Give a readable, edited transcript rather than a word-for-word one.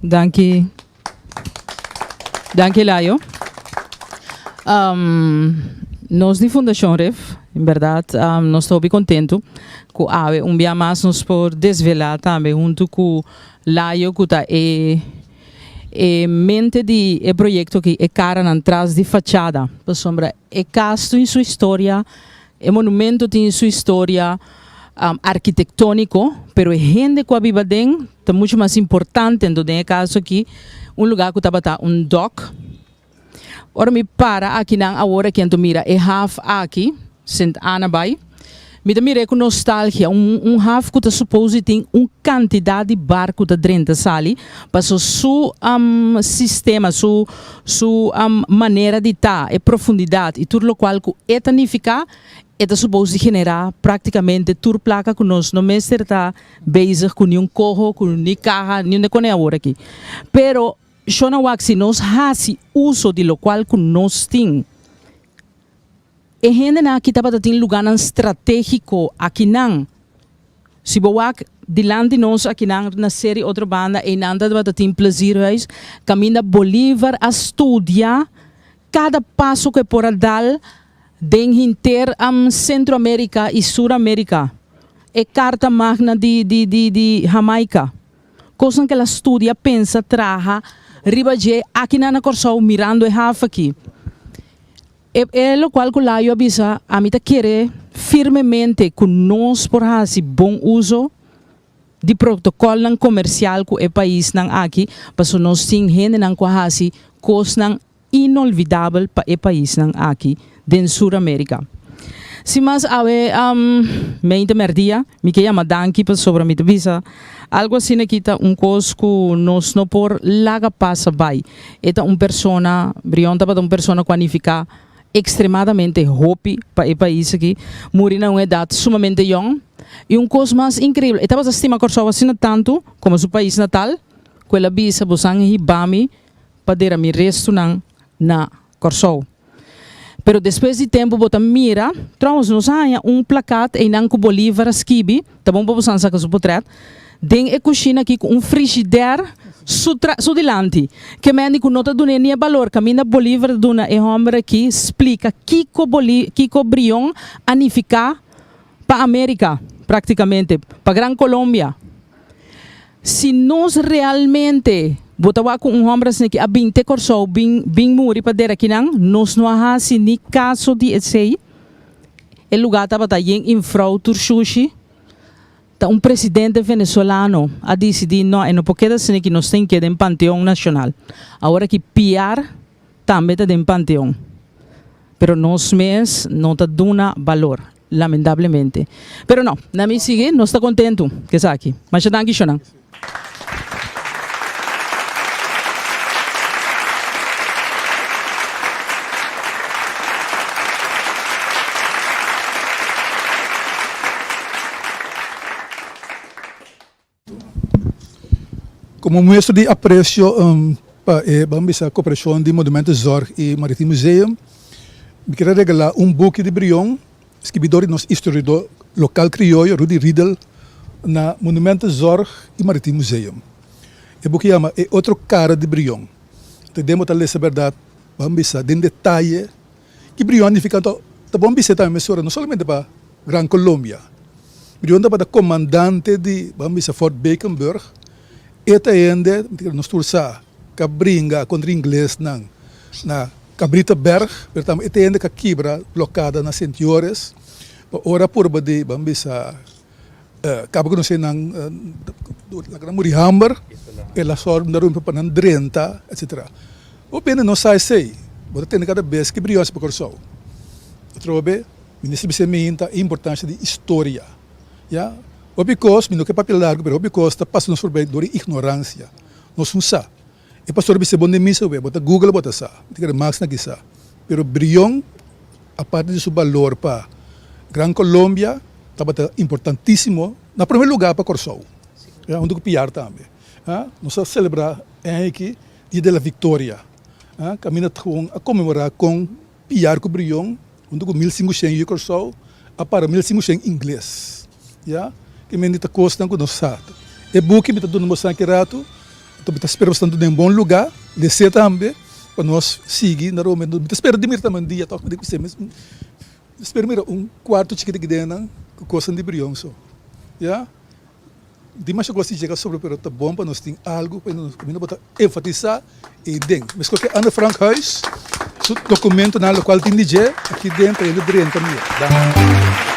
Danki. Danki Layo. Nos di Fundashon Rif, en bèrdat nos ta hopi kontentu ku awe un bia mas nos por desvelá tambe huntu ku Layo ku ta e e mente di e proyekto aki, e karanan tras di fachada. Pasobra e kas tin su historia, e monumento tin su historia arkitektóniko, pero e hende ku a biba aden ta muchu mas importante. Anto den e kaso aki un lugá ku tabata un dòk. Ora mi para akinan awor aki anto mira e haf aki, Sint Anna Bay, mi ta mir'é ku nostalgia, un un haf ku ta supos di tin un kantidat di barku ta drenta sali, paso su sistema, su su manera di ta, e profundidat i tur lokual ku e ta nifiká, e ta supos di generá praktikamente tur plaka ku nos no mester ta bezig ku niun koho, ku ni kaha, niun de kone awor aki. Pero Shona wak si nos hasi uso di lokual ku nos tin. E hendenan aki tabata tin lugánan stratégiko akinan. Si bo wak dilanti nos akinan na Seri Otro Banda einan tabata tin Plezierhuis kaminda Bolívar a studia kada paso ku e por a dal den hinter Sentro Amérika i Sur Amérika. E Karta Magna di di di di Hamaika. Kosnan ku el a studia, pensa, traha riba dje akinan na Kòrsou mirando e haf aki. E e lokual ku Layo a bisa, ami ta kere firmemente ku nos por hasi bon uso di protokolnan komersial ku e paisnan aki, pasobra nos tin hendenan ku a hasi kosnan inolvidabel pa e paisnan aki den Sur America. Sin mas awe meinta merdia mi ke yama danki pasobra mi ta bisa algo asina aki ta un kos ku nos no por laga pasa bai. E ta un persona, Brion tabata un persona ku a nifiká ekstremadamente hopi pa e pais aki, muri na un edat sumamente yòn i un kos mas inkreibel e tabata stima Kòrsou asina tantu komo su pais natal ku el a bisa bosan hiba mi pa dera mi restunan na Kòrsou. Pero despues di tempu bo ta mira, trouwens nos a haña un plakat einan ku Bolívar a skibi, ta bon pa bosan saka su potrèt, den e kushina aki ku un frishider su tra su dilanti. Ke mende ku no ta dun'é ni e balor kaminda Bolívar ta duna e hòmber aki splika kiko Bolí kiko Brion a nifiká pa Amérika, praktikamente, pa Gran Colombia. Si nos realmente bo ta wak ku un hòmber asina ki a bin te Kòrsou bin bin muri pa dera kinan, nos no a hasi ni kaso di esei. E lugá tabata yen infrou tur shushi. Ta un presidente venezolano a disidí no e no por keda asina ki nos tin keda den Panteon Nashonal. Awor aki Piar tambe ta den Panteon. Pero nos mes no ta duna balor. Lamentablemente. Pero no, na mi sigui, nos ta kontentu ku esaki. Masha danki shonan. Como muestra di aprecio pa e ban bisa cooperacion di Monumentenzorg y Maritiem Museum, mi kier a regala un buki di Brion, skibi dor di nos historiador local crioyo Rudy Riedel na Monumentenzorg y Maritiem Museum. E buki yama E otro cara di Brion. Anto den bo ta lesa berdad ban bisa den detaye Ki Brion nifica anto? Ta bon bisa tambe mesora no solamente pa Gran Colombia. Brion tabata comandante di, ban bisa, Fort Beekenburg. E ta hende, nos tur sa, ka bringa contra inglesnan na Cabrita Berg, pero tambe e ta hende ka kibra blokada na Sint Joris. Pa ora purba di, ban bisa, Caba cu nos nan laga nan muri hamber, el a sòru nan rumpi pa nan drenta, etcetera. Bo bende no sa esey, bo ta tende cada bes ki brioso pa Kòrsou. Atrobe, Minister bisa mi ta e importancia di historia, ya. Hopi cos, mi no ke papia largo, pero hopi cos ta pasa nos forbij dor di ignorancia. Nos no sa. E pastor a bisa bo den misa we, bo ta google bo ta sa. Mi ta kere Max na kisa. Pero Brion, aparte di su balor pa Gran Colombia, tabata importantísimo, na primer lugar pa Kòrsou, ya, huntu ku Piar tambe. Nos a selebrá e aña aki Dia de la Victoria, kaminda gewoon a konmemorá kon Piar ku Brion, huntu ku 1500 yu Kòrsou, a para 1500 ingles, ya. Ke mende ta kosnan ku nos sa. E buki mi ta duna boso aki ratu. Anto mi ta spera bastante den bon lugá, les'é tambe pa nos sigui na Rome. Mi ta spera di mira tambe un dia tok mi di kusé. Mi ta spera mira un kuarto chikito aki den nan ku kosnan di Brion so. Ya. Di masha kos di yega sobre pero ta bon pa nos tin algu pa nos kaminda bo ta enfatisá ei den. Meskos ku Anne Frank Huis su dokumentonan lokual tin di dje aki den pa hende drenta mira. Danki.